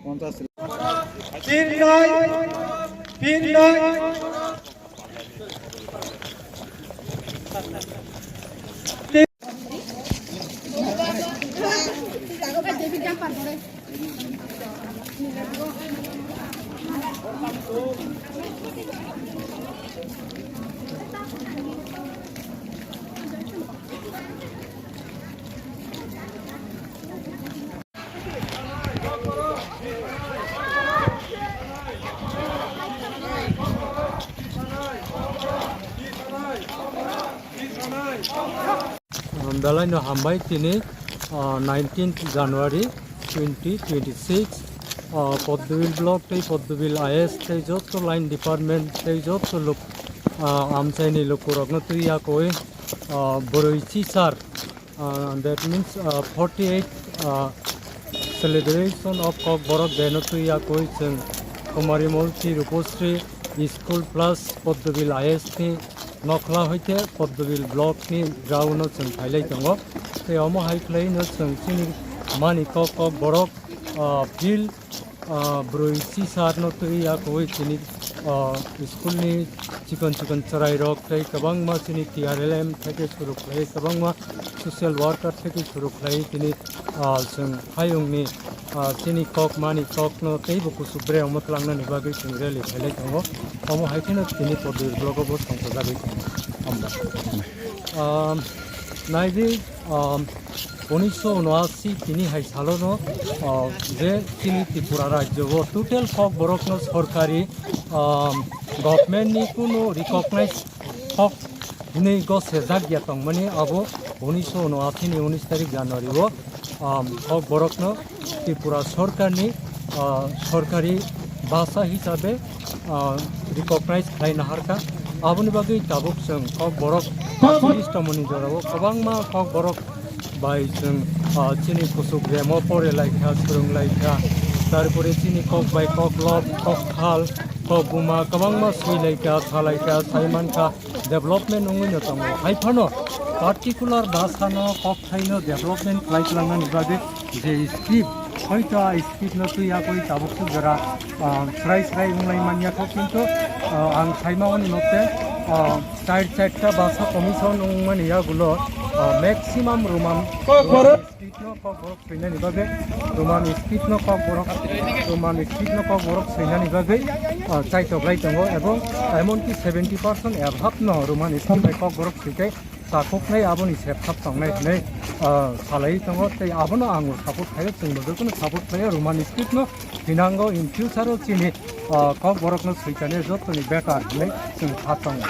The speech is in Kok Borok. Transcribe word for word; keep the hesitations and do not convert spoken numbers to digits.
পঞ্চাশ। তিন নয়, তিন নয়। Belai no hambai tini, ah, nineteenth January twenty twenty-six, ah, Poddobil block tei Poddobil I S tei joto line department tei joto lok, ah, amchaini lukurokno twi yakwi, ah, bwrwi chisar, ah, that means, ah, forty-eight, ah, celebration of Kokborok Day no twi yakwi chwng Kumari Multi Rupasri School plus Poddobil I S ni Nokhla hoite Poddobil block ni ground no chwng phailai tongo. Tei omo hai khlai no chwng chini mani kok kok borok, ah, field, ah, bwrwi chisar no twi yakwi chini, ah, school ni chikon chikon chwrai rok tei kwbangma chini T R L M theke suru khlai kwbangma social worker theke suru khlai tini, ah, chwng hayungni, ah, chini kok mani kokno teibo kuchuk bre omo twlangnani bagwi chwng rally khailai tongo. Omo hai kheno tini Poddobil blogo bo songchajagwi tongo. Hambai. Um, naidi, um, unisho unoashi tini hai salono, uh, je chini Tripura rajyo o total kok borokno sorkari, um, government ni kunu recognize kok hinwi go sejak ya tongmani abo unisho unoashi ni unis tarik January o, um, kok borokno Tripura sorkarni, ah, sorkari bhasha hisabe, ah, recognize khlai naharkha. Aboni bagwi tabuk chwng kok borok tiris tomoni jorao kwbangma kok borok bai chwng, ah, chini kuchuk remo pore laikha, swrwng laikha. Tarpore chini kok bai kok lop, kok thal, kok buma kwbangma swi laikha, sa laikha, sai mankha. Development wngwi no tongo. Hai phano particular bhasha no kok thaino development khlai tlangnani bagwi je script, hoito a script no twi yakwi tabuk suk jora, ah, srai srai wnglai manya kho, kintu, ah, ang saima oni mote, ah, char charta bhasha commission wngmani yagulo, ah, maximum Roman script no kok borok swinani bagwi, Roman script no kok borok, Roman script no kok borok swinani bagwi, ah, chaitok lai tongo, ebong emonki seventy percent above no Roman script bai kok borok swikai takhuknai, aboni septhap tongnai hinwi, ah, salai tongo, tei abono ang support khaio, chwngbo jotono support khaio, Roman script no hinango in future o chini, ah, kok borok no swikani jotoni better hinwi chwng kha tongo.